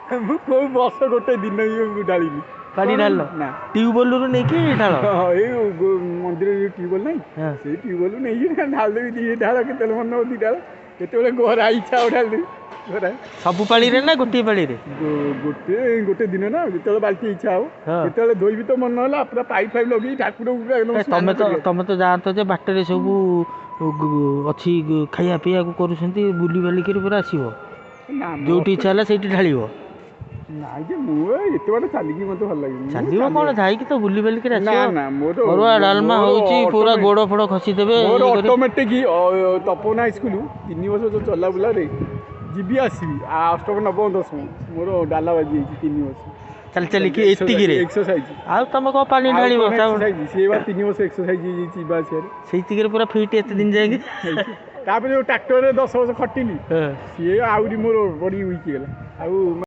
ମୁଁ କୋଉ ବର୍ଷ ଗୋଟେ ଦିନ ବି ଢାଳିନି ପାଣି ଢାଳିଲ? ନା। ଟ୍ୟୁବୱେଲରୁ ନେଇକି ଢାଳ? ହଁ, ଏଇ ମନ୍ଦିରରେ ଯୋଉ ଟ୍ୟୁବୱେଲ ନାହିଁ, ସେଇ ଟ୍ୟୁବୱେଲରୁ ନେଇକି ଢାଳିଦେବି। 2 ଢାଳ କେତେବେଳେ ମନ ହବ, 2 ଢାଳ କେତେବେଳେ, ଗରା ଇଚ୍ଛା ହବ ଢାଳିଦେବି ଗରା। ସବୁ ପାଳିରେ ନା ଗୋଟିଏ ପାଳିରେ? ଗୋଟେ ଗୋଟେ ଦିନ ନା, ଯେତେବେଳେ ବାଲ୍ଟି ଇଚ୍ଛା ହବ, କେତେବେଳେ ଧୋଇବି ତ ମନ ହେଲା, ପୁରା ପାଇପ୍ ଫାଇପ୍ ଲଗେଇକି ଠାକୁରଙ୍କୁ ପୁରା ଏକଦମ ତମେ ସ୍ନାନ ତ କରିବ। ତମେ ତ ଯାଆନ୍ତ ଯେ ବାଟରେ ସବୁ ଅଛି ଖାଇବା ପିଇବାକୁ କରୁଛନ୍ତି, ବୁଲି ବାଲିକିରି ପୁରା ଆସିବ। ନା, ଯୋଉଠି ଇଚ୍ଛା ହେଲା ସେଇଠି ଢାଳିବ। ନାଇଁ ଯେ, ମୁଁ ଏତେ ବାଟ ଚାଲିକି ମତେ ଭଲ ଲାଗେନି। ଚାଲିବ କଣ, ଯାଇକି ତ ବୁଲି ବାଲିକିରି ନା ଆସିବ। ନା, ମୋର ଅରୁଆ ଡାଲମା ହଉଛି, ପୁରା ଗୋଡ଼ ଫୋଡ଼ ଖସିଦେବେ। ମୋର ଅଟୋମେଟିକ୍ ତପୋବନ ହାଇସ୍କୁଲ 3 ବର୍ଷ ଯୋଉ ଚଲାବୁଲାରେ ଯିବି ଆସିବି, ଆଉ ଅଷ୍ଟମ ନବମ ଦଶମ ମୋର ଡାଲା ବାଜି ଯାଇଛି 3 ବର୍ଷ। ଚାଲି ଚାଲିକି ଏତିକିରେ ଏକ୍ସରସାଇଜ। ଆଉ ତମେ କଣ ପାଣି ଢାଳିବ? ସିଏ ବା 3 ବର୍ଷ ଏକ୍ସରସାଇଜ ହେଇଯାଇଛି ଯିବା ଆସିବାରେ। ସେଇତିକିରେ ପୁରା ଫିଟ୍ ଏତେ ଦିନ ଯାଇକି। ତାପରେ ଯୋଉ ଟ୍ରାକ୍ଟରରେ 10 ବର୍ଷ ଖଟିଲି, ସିଏ ଆହୁରି ମୋର ବଡି ୱିକ୍ ହେଇଗଲା ଆଉ।